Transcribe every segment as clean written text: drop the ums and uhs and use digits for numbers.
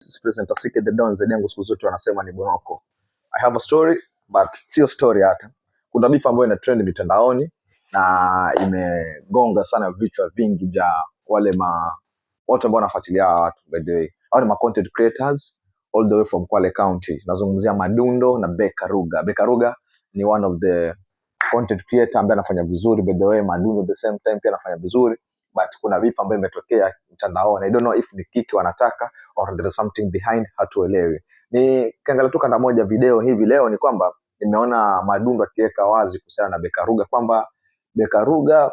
Presenter CK the Don zaidi yangu siku zote wanasema ni Bonoko. I have a story but sio story hata. Kuna beef ambayo ina trend mitandaoni na imegonga sana vichwa vingi vya wale ma watu ambao wanafuatilia hawa watu by the way. Hao ni ma content creators all the way from Kwale County. Nazungumzia Madundo na Beka Ruga. Beka Ruga ni one of the content creator ambaye anafanya vizuri by the way. Madundo the same time pia anafanya vizuri, but kuna beef ambayo imetokea mtandaoni. I don't know if ni kiki wanataka or there is something behind, hatuelewi. Nikiangalia tu kanda moja video hivi leo ni kwamba nimeona Madundo akiweka wazi kuhusiana na Beka Ruga kwamba Beka Ruga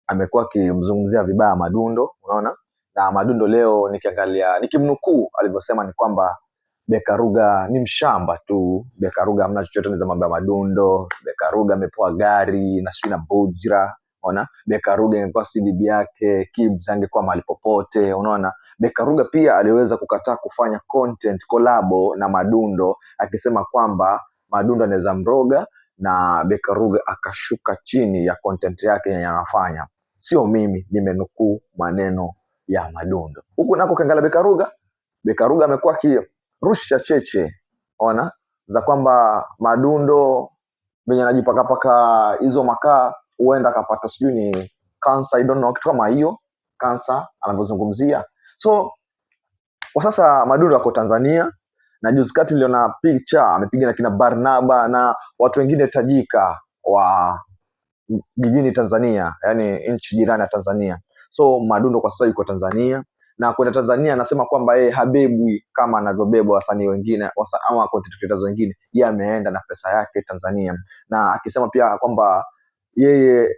amekuwa akimzungumzia vibaya Madundo, unaona? Na Madundo leo nikiangalia, nikimnukuu alivyosema ni kwamba Beka Ruga ni mshamba tu. Beka Ruga hamna chochote za mambo ya Madundo. Beka Ruga amepewa gari na sijui na Bujra, unaona? Beka Ruga ingekuwa si bibi yake Kibz angekuwa mahali popote, unaona? Beka Ruga pia aliweza kukataa kufanya content collabo na Madundo akisema kwamba Madundo anaweza mroga, na Beka Ruga akashuka chini ya content yake yenye anafanya. Sio mimi, nimenukuu maneno ya Madundo. Huku nako ukiangalia Beka Ruga, Beka Ruga amekuwa akirusha cheche, ona, za kwamba Madundo venye anajipakapaka hizo makaa huenda akapata sijui ni cancer, I don't know, kitu kama hiyo cancer anavyozungumzia. So kwa sasa Madundo ako Tanzania na juzi kati niliona picha amepiga na kina Barnaba na watu wengine tajika wa jijini Tanzania, yani nchi jirani ya Tanzania. So Madundo kwa sasa yuko Tanzania na kwenda Tanzania anasema kwamba yeye habebwi kama anavyobebwa wasanii wengine ama content creators wengine. Yeye ameenda na pesa yake Tanzania, na akisema pia kwamba yeye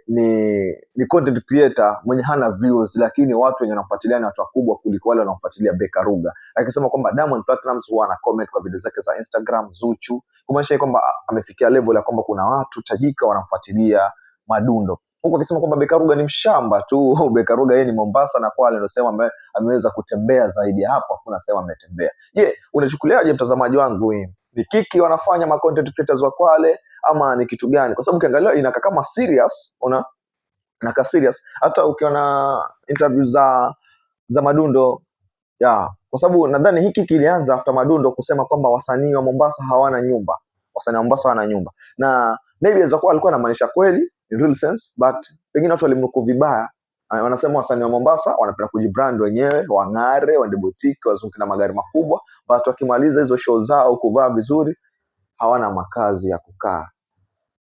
ni content creator mwenye hana views, lakini watu wenye wanamfuatilia ni watu wakubwa kuliko wale wanaomfuatilia Beka Ruga, akisema kwamba Diamond Platnumz huwa ana comment kwa video zake za Instagram, Zuchu, kumaanisha kwamba amefikia level ya kwamba kuna watu tajika wanamfuatilia Madundo, huku akisema kwamba Beka Ruga ni mshamba tu. Beka Ruga yeye ni Mombasa na Kwale ndio sehemu ambaye ameweza kutembea, zaidi ya hapo hakuna sehemu ametembea. Je, unachukuliaje mtazamaji wangu hii? Ni kiki wanafanya ma content creators wa Kwale ama ni kitu gani? Kwa sababu ukiangalia inakaa kama serious, una inakaa serious hata ukiona interview za Madundo ya, kwa sababu nadhani hiki kilianza after Madundo kusema kwamba wasanii wa Mombasa hawana nyumba, wasanii wa Mombasa hawana nyumba, na maybe inaweza kuwa alikuwa anamaanisha kweli in real sense, but pengine watu walimnukuu vibaya. Wanasema wasanii wa Mombasa wanapenda kujibrand wenyewe, wang'are, waende boutique, wazunguke na magari makubwa, but wakimaliza hizo show zao kuvaa vizuri, hawana makazi ya kukaa.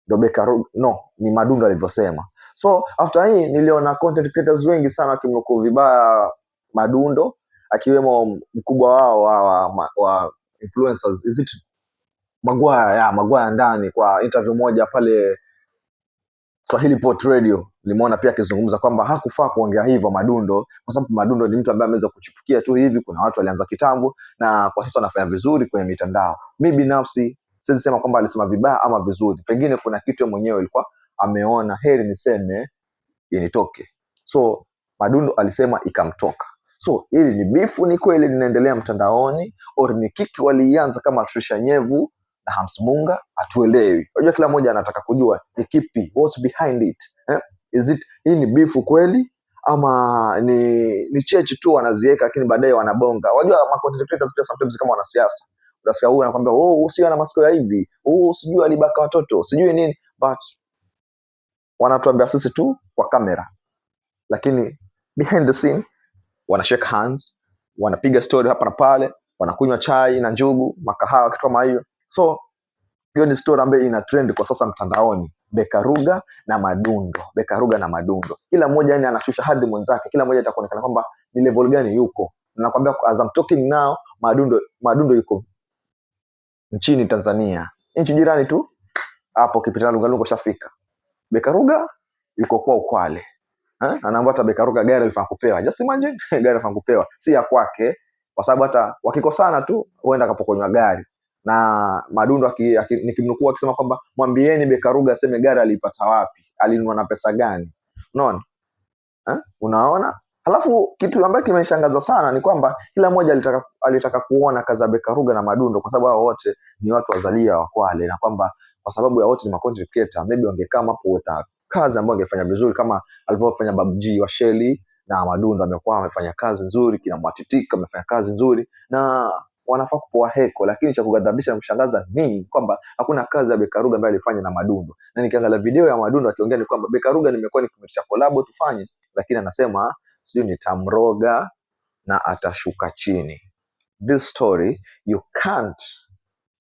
Ndo Beka Ruga, no, ni Madundo alivyosema. So after hii niliona content creators wengi sana wakimnukuu vibaya Madundo, akiwemo mkubwa wao wa influencers, is it Magwaya? Ya Magwaya ndani kwa interview moja pale Swahili Pot Radio nilimwona pia akizungumza kwamba hakufaa kuongea hivyo Madundo, kwa sababu Madundo ni mtu ambaye ameweza kuchipukia tu hivi. Kuna watu walianza kitambo na kwa sasa wanafanya vizuri kwenye mitandao. Mi binafsi siwezi sema kwamba alisema vibaya ama vizuri, pengine kuna kitu yeye mwenyewe alikuwa ameona heri niseme initoke. So Madundo alisema ikamtoka. So hili ni bifu, ni kweli linaendelea mtandaoni or ni kiki waliianza kama Trisha Nyevu na Hams Munga? Hatuelewi. Unajua kila mmoja anataka kujua ni kipi, what's behind it, eh? Is it hii ni bifu kweli ama ni cheche tu wanaziweka, lakini baadaye wanabonga. Wajua ma content creators pia sometimes kama wanasiasa, utasikia huyu anakwambia, oh, usio ana masikio ya hivi, oh, sijui alibaka watoto, sijui nini, but wanatuambia sisi tu kwa kamera, lakini behind the scene wana shake hands, wanapiga story hapa na pale, wanakunywa chai na njugu, makahawa, kitu kama hiyo. So hiyo ni story ambayo ina trend kwa sasa mtandaoni, Bekaruga na Madundo, Bekaruga na Madundo. Kila mmoja yani anashusha hadhi mwenzake, kila mmoja itakuonekana kwamba ni level gani yuko. Nakwambia as I'm talking now, Madundo yuko nchini Tanzania, nchi jirani tu hapo, ukipita Lungalunga ushafika. Bekaruga yuko kwa Kwale. Eh? Anaambia hata Bekaruga gari alifaa kupewa. Just imagine gari alifaa kupewa, si ya kwake, kwa sababu hata wakikosana tu huenda akapokonywa gari. Na Madundo nikimnukuu akisema kwamba mwambieni Bekaruga aseme gari aliipata wapi, alinunua na pesa gani. Unaona? Eh? Unaona? Halafu kitu ambacho kimeshangaza sana ni kwamba kila mmoja alitaka kuona kazi ya Bekaruga na Madundo kwa sababu hao wote ni watu wazalia wa Kwale, na kwamba kwa sababu ya wote ni ma content creator, maybe wange come up with a kazi ambayo angefanya vizuri kama alivyofanya Babji wa Shelly Na Madundo amekuwa amefanya kazi nzuri, kina Mwatitika amefanya kazi nzuri na wanafaa kupoa heko, lakini cha kughadhabisha na kushangaza ni kwamba hakuna kazi ya Bekaruga ambayo alifanya na Madundo. Na nikiangalia video ya Madundo akiongea ni kwamba Bekaruga nimekuwa nikimtisha collab tufanye, lakini anasema sijui nitamroga na atashuka chini. This story you can't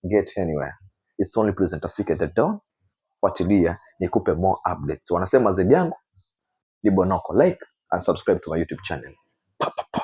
get anywhere. It's only presenter CK the Don. Fuatilia nikupe more updates. Wanasema Zejangu ni Bonoko. Like and subscribe to my YouTube channel. Pa, pa, pa.